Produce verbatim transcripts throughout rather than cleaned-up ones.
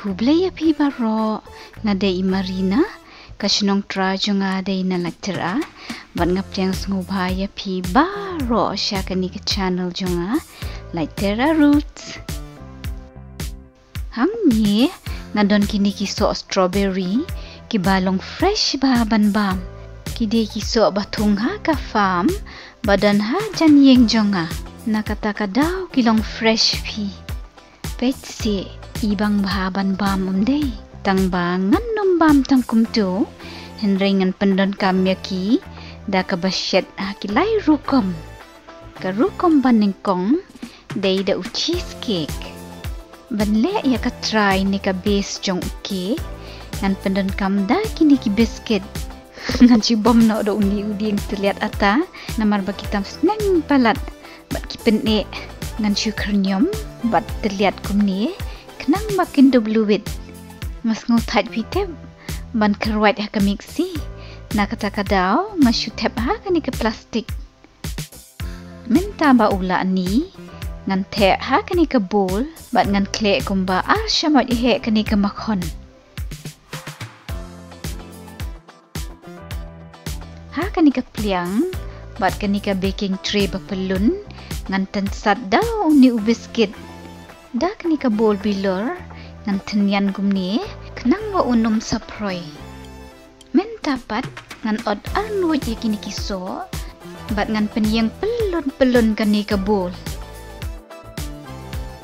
Khublei ïa phi baroh, nga dei i Marina, ka shnong trai jong nga dei na Laityra, bad nga pdiang sngewbha ïa phi baroh sha kane ka channel jong nga, Laityra Roots. Hangne nga don kine ki soh strawberry kiba long fresh bha ban bam. Ki dei ki soh ba thung ha ka farm ba don hajan ïing jong nga. Na kata ka daw ki long fresh phi. Peit seh, i bang bha ban bam um dei. Tang ba ngan nym bam tang kumto, hynrei ngan pyndonkam ïa ki da kaba shet ha ki lai rukom. Ka rukom ba nyngkong dei da u cheesecake. Ban leh ïa ka trai ne ka base jong u cake, ngan pyndonkam da kine ki biscuit. Ngan shu bom noh da une u dieng tylliat ata, namar ba ki tam sneng palat bad ki pyneh. Ngan shu khyrnium bad tylliat kumne khnang ba kin dup luwit. Nga sngewthait phi tip ban khyrwait ha ka mixie. Na kata ka daw nga shu thep ha kane ka plastik. Mynta ba u lah ni, ngan theh ha kane ka bowl bad ngan khleh kumba ar shamoit heh kane ka makhon. Ha kane ka pliang bad kane ka baking tray ba pyllun, ngan tynsat da une u biscuit. Da kane ka bowl bilor ngan tynñian kumne khnang ba un nym sa phroi. Mynta pat ngan ot arngut ïa kine ki soh bad ngan pynïeng pyllun pyllun kane ka bowl.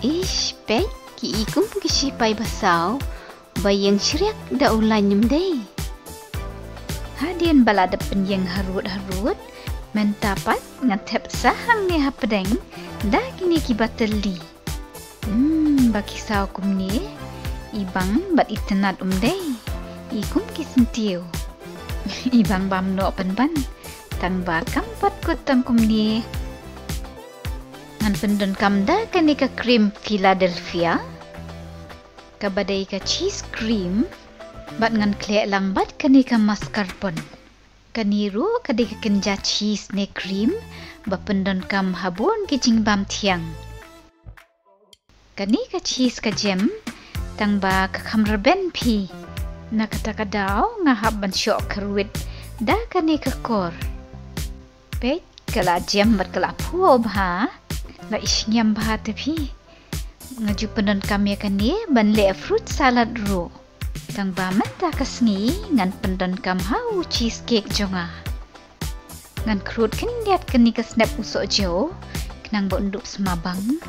Ish, peit, ki i kum ki shipai basaw ba ïeng shriak da u lain ym dei. Hadien ba la dep pynïeng harud harud, mynta pat ngan thep sa hangne hapdeng da kine kiba tylli. Hmm, ba ki saw kumne, i bang bad i tynnat ym dei, i kum ki syntiew. I bang bam noh pynban, tang ba kam pat kut tang kumne. Ngan pyndonkam da kane ka cream Philadelphia, kaba dei ka cheese cream, bad ngan khleh lang bad kane ka mascarpone. Kane ruh ka dei ka kynja cheese ne cream ba pyndonkam ha bun ki jingbam thiang. Kane ka cheese ka jem, tang ba ka kham rben phi. Na kata ka daw nga hap ban shoh khyrwit da kane ka kor. Peit, ka la jem bad ka la phuh bha. La ishngiam bha te phi. Nga ju pyndonkam ïa kane ban leh fruit salad ruh. Tang ba mynta ka sngi ngan pyndonkam ha u cheesecake jong nga. Ngan khrud khyndiat kane ka snep u sohjew khnang ba un dup smabang.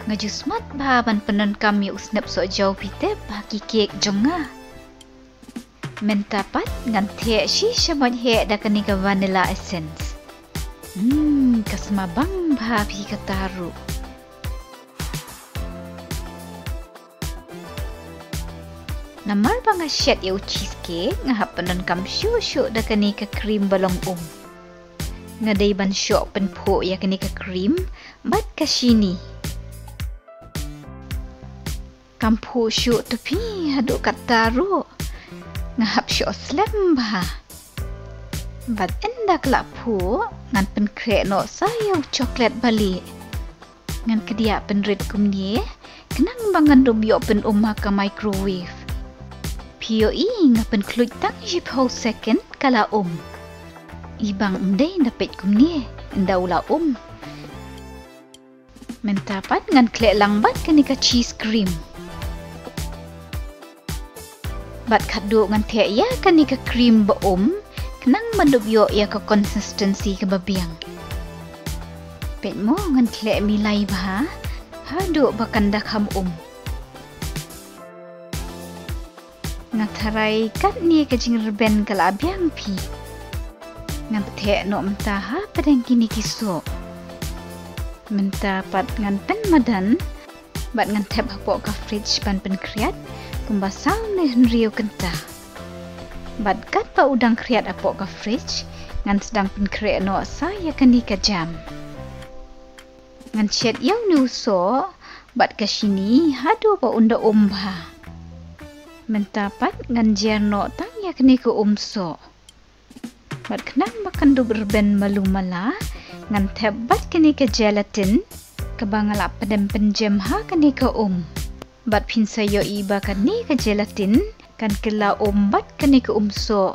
Nga ju smat bha ban pyndonkam ïa u snep sohjew phi tip ha ki cake jong nga. Mynta pat ngan theh shi shamoit heh da kane ka vanilla essence. Hmm, ka smabang bha phi kata ruh. Namar ba nga shet ïa u cheesecake, nga hap pyndonkam shuh shuh da kane ka cream ba long um. Nga dei ban shoh pynphuh ïa kane ka cream bad ka shini. Kam phuh shuh te phi haduh katta ruh. Nga hap shoh slem bha. Bad ynda ka la phuh, ngan pynkhreh noh sa ïa u chocolate ba lieh. Ngan kdiah pynrit kumne, khnang ba ngan dup ïoh pynum ha ka microwave. Phi ïohi nga pynkhluit tang shiphew second ka la um. I bang ym dei, nda peit kumne, ynda u la um. Mynta pat ngan khleh lang bad kane ka cheese cream. Bad khatduh ngan theh ïa kane ka cream ba um, khnang ba dup ïoh ïa ka consistency kaba biang. Peit mo, ngan khleh milai bha, haduh ba kan da kham um. Nga tharai katne ka jingrben ka la biang phi. Ngan theh noh mynta hapdeng kine ki soh. Mynta pat ngan pynmadan, bad ngan thep hapoh ka fridge ban pynkhriat kumba saw ne hynriew kynta. Bad katba u dang khriat hapoh ka fridge, ngan sdang pynkhreh noh sa ïa kane ka jam. Ngan shet ïa une u soh bad ka shini haduh ba un da um bha. Mynta pat ngan jer noh tang ïa kane ka um soh. Bad khnang ba kan dup rben malu mala, ngan thep bad kane ka gelatin kaba nga la pdem pynjem ha kane ka um. Bad phin sa ïohi ba kane ka gelatin kan kylla um bad kane ka um soh.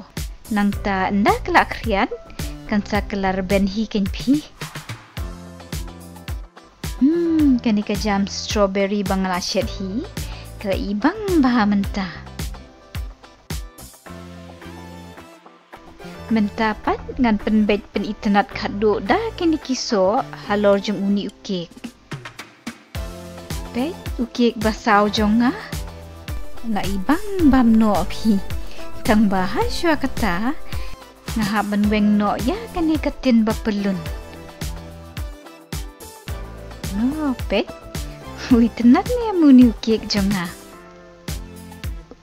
Nangta ynda ka la khriat kan sa kylla rben hi kein phi. Hmm, kane ka jam strawberry ba nga la shet hi ka la i bang bha mynta. Mynta pat ngan pynbeit pynitynnad khadduh da kine ki soh halor jong une u kek. Peit u kek ba saw jong nga. La i bang bam noh phi. Tang ba ha shuwa kata nga hap ban weng noh ïa kane ka tin ba pyllun. Oh, peit. U itynnad ne em une u kek jong nga.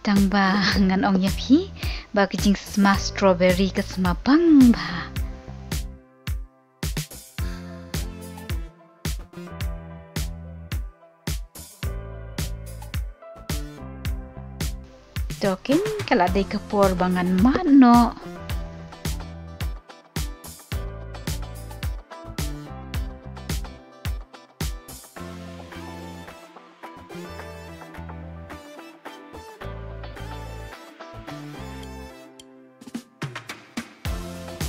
Tang ba ngan ong ïa phi ba ka jingsma strawberry ka sma bang bha. To kein ka la dei ka por ba ngan mad noh.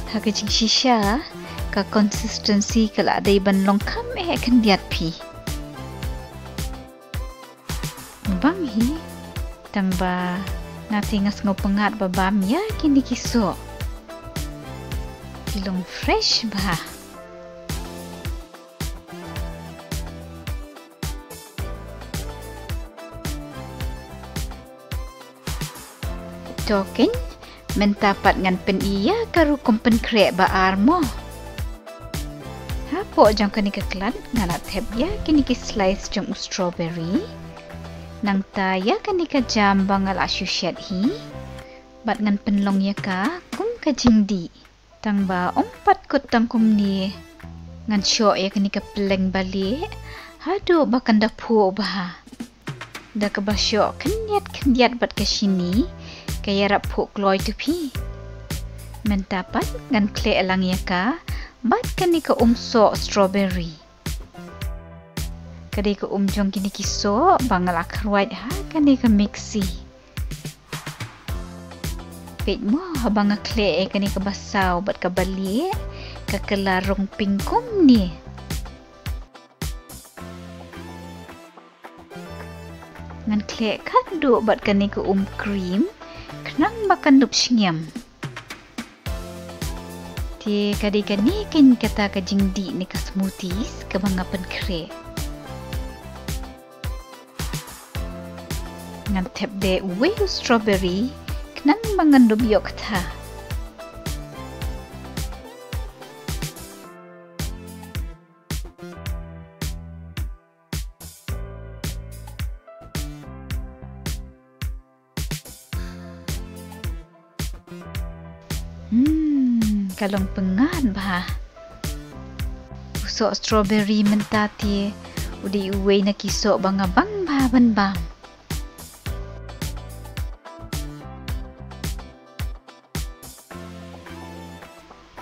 Ha ka jingshisha ka consistency ka la dei ban long kham eh khyndiat phi. Bang hi. Tang ba nga te nga sngew pyngngad ba bam ïa kine ki soh. Ki long fresh bha. To kein, mynta pat ngan pyni ïa ka rukom pynkhreh ba ar mo. Hapoh jong kane ka klat nga la thep ïa kine ki slice jong u strawberry. Nangta ïa kane ka jam ba nga la shu shet hi. Bad ngan pynlong ïa ka kum ka jingdih. Tang ba ym pat kut tang kumne. Ngan shoh ïa kane ka pylleng ba lieh haduh ba kan da phuh bha. Da kaba shoh khyndiat khyndiat bad ka shini ka ïarap phuh kloi tu phi. Mynta pat ngan khleh lang ïa ka bad kane ka um soh strawberry. Ka dei ka um jong kine ki soh ba nga la khruaid ha kane ka mixie. Peit mo, haba nga khleh ïa kane kaba saw bad kaba lieh ka kylla rong pink kumne. Ngan khleh khadduh bad kane ka um cream khnang ba kan dup shngiam. Te ka dei kane kein kata ka jingdih ne ka smoothies kaba nga pynkhreh. Ngan thep de uwei u strawberry khnang ba ngan dup ïoh ktha. Hmm, ka long pyngngad bha. U soh strawberry mynta te u dei uwei na ki soh ba nga bang bha ban bam.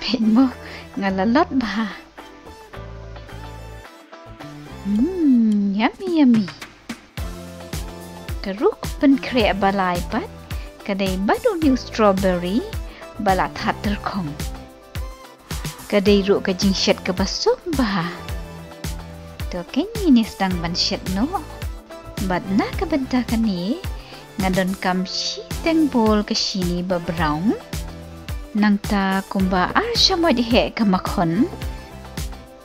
Peit mo, nga la lot bha. Hmm, yummy, yummy. Ka rukom pynkhreh ba lai pat ka dei bad une u strawberry ba la thad tyrkhong. Ka dei ruh ka jingshet kaba suk bha. To kein ngin ïa sdang ban shet noh. Bad na ka bynta kane nga donkam shiteng bowl ka shini ba brown. Nangta kumba ar shamoit heh ka makhon.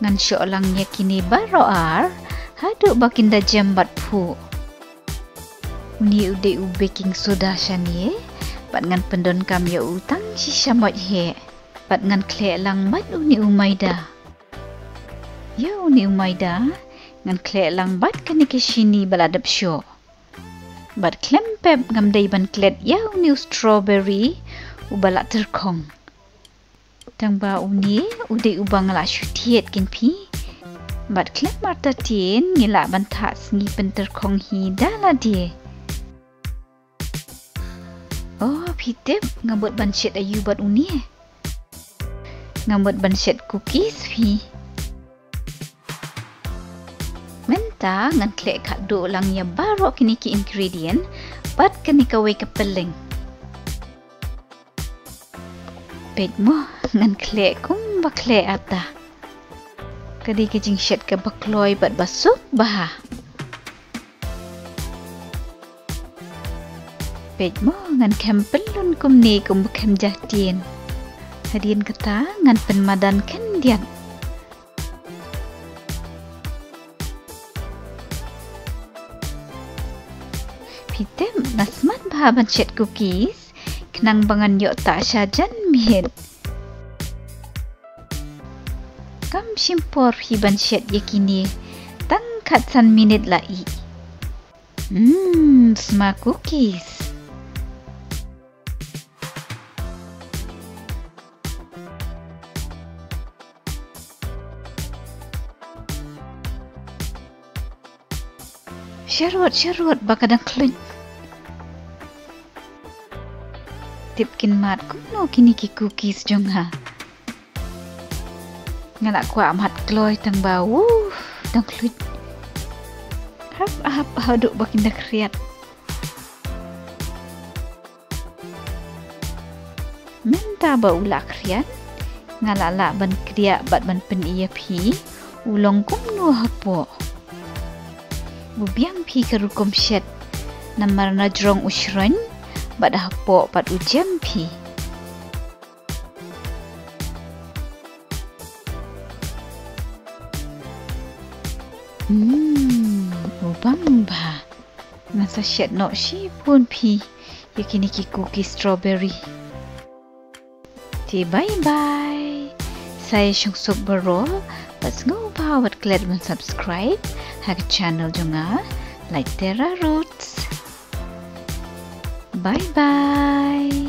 Ngan shoh lang ïa kine baroh ar haduh ba kin da jem bad phuh. Une u dei u baking soda shane bad ngan pyndonkam ïa u tang shi shamoit heh. Bad ngan khleh lang bad une u maida. Ïa une u maida ngan khleh lang bad kane ka shini ba la dep shoh. Bad khlem pep ngam dei ban klet ïa une u strawberry uba la tyrkhong. Tang ba une u dei uba nga la shu thied kein phi. Bad khlem artatien ngi lah ban thad sngi pyntyrkhong hi da lade. Oh, phi tip nga mut ban shet aïu bad une. Nga mut ban shet cookies phi. Mynta Ta ngan khleh khadduh lang ïa baroh kine ki ingredient bad kane kawei ka pylleng. Peit mo, ngan khleh kumba khleh ata. Ka dei ka jingshet kaba kloi bad ba suk bha. Peit mo, ngan khem pyllun kumne kumba khem jahtien. Hadien kata ngan pynmadan khyndiat. Phi tip, nga smat bha ban shet cookies khnang ba ngan ïoh tah sha jan miet. Kam shim por phi ban shet ïa kine, tang khatsan minit la ih. Hmm, sma cookies. Sharud, sharud, ba ka dang khluit. Tip kin mad kumno kine ki cookies jong nga. Nga la kwah mad kloi tang ba, uh, dang khluit. Hap, hap, haduh ba kin da khriat. Mynta ba u la khriat, nga la lah ban kdiah bad ban pyni ïa phi u long kumno hapoh. U biang phi ka rukom shet, namar na jrong u shroin bad hapoh pat u jem phi. Hmm, u bang bha. Ngan sa shet noh shibun phi ïa kine ki cookie strawberry. Te bye bye. Sa ïa shong suk baroh, bad sngewbha wat klet ban subscribe ha ka channel jong nga, Light Terra Roots. Bye bye.